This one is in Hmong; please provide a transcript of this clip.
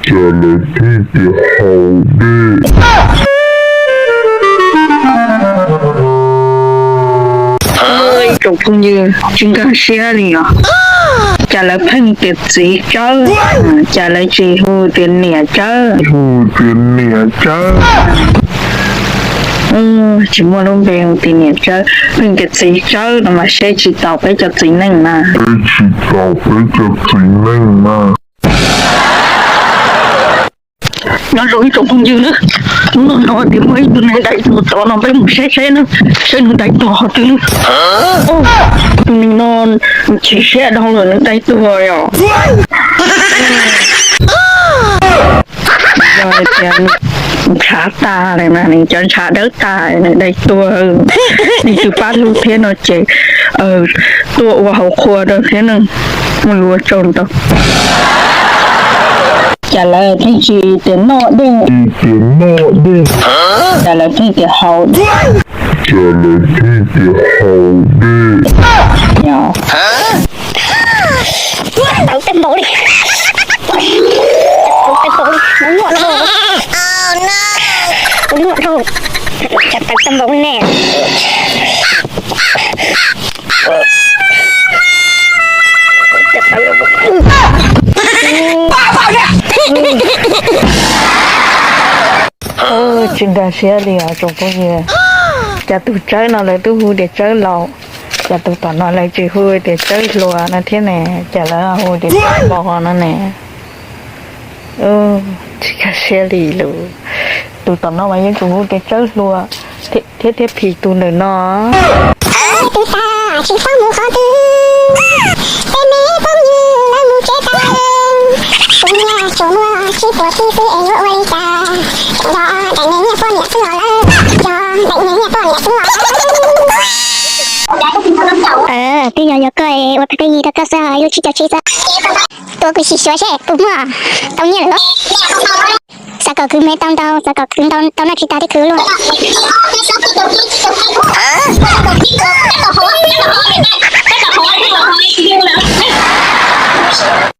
Cas lawv pheej tias haus dej? Tsoom phooj ywg, tsis nkag siab li os. Cas lawv pheej tias txiv tsawb, cas lawv tsis hu tias niam tsawb? Hu tias niam tsawb. Tsis muaj lub npe hu tias niam tsawb, pheej tias txiv tsawb no mas seb tsis tau peb cov txiv neej na. Seb tsis tau peb cov txiv neej na. Nyob zoo ib tsoom phooj ywg na, hnub no hnov tias muaj ib tug neeg dai tuag tod no, peb mus saib saib na, saib nws dai tuag qhov twg na. Tus neeg no nws chim siab dhau lawm nws dai tuag os. Yog hais tias nws ntshav tas lawm na, nws cov ntshav dawb tas nws dai tuag, leej twg pab hlub thiab no ces tuaj ua hauv qhua rau thiab ne, mus ua tsaug ntau. Cas lawv pheej tsis tias noj dej, tias noj dej, cas lawv pheej tias haus, cas lawv pheej tias haus dej. Tawv tej npaum li, tawv tej npaum li, nyuaj dhau, nyuaj dhau, cas tawv tej npaum li ne. Tsis nkag siab li os tsoom phooj ywg. Cas tus tsawb no lawv twb hu tias tsawb laus, cas tus tom no lawv tsis hu tias tsawb hluas no thiab ne, cas lawv hu tias tsawb laus no ne. Tsis nkag siab li lawm. Tus tom no mas yeej tsuas hu tias tsawb hluas thiab, thiab phim tus ntawm no. Twb tag tsis paub mus qhov twg, tej me phooj ywg lawv mus tsev tas, kuv niag tsuas muaj tsib puas tib xwb es yuav ua li cas, yog daim niag nyiaj poj niam xwb los lawm, yog daim niag nyiaj poj niam xwb los lawm. Twb yog yog koj ua pheej pheej yig rau koj xwb, ib lub tsib caug tsib xwb. Tuav kuv sim xyuas seb puas muaj tau nyiaj lawm. Xav kom khwv me tau ntau, xav kom khwv ntau tau noj tsis tas thiab khwv luaj.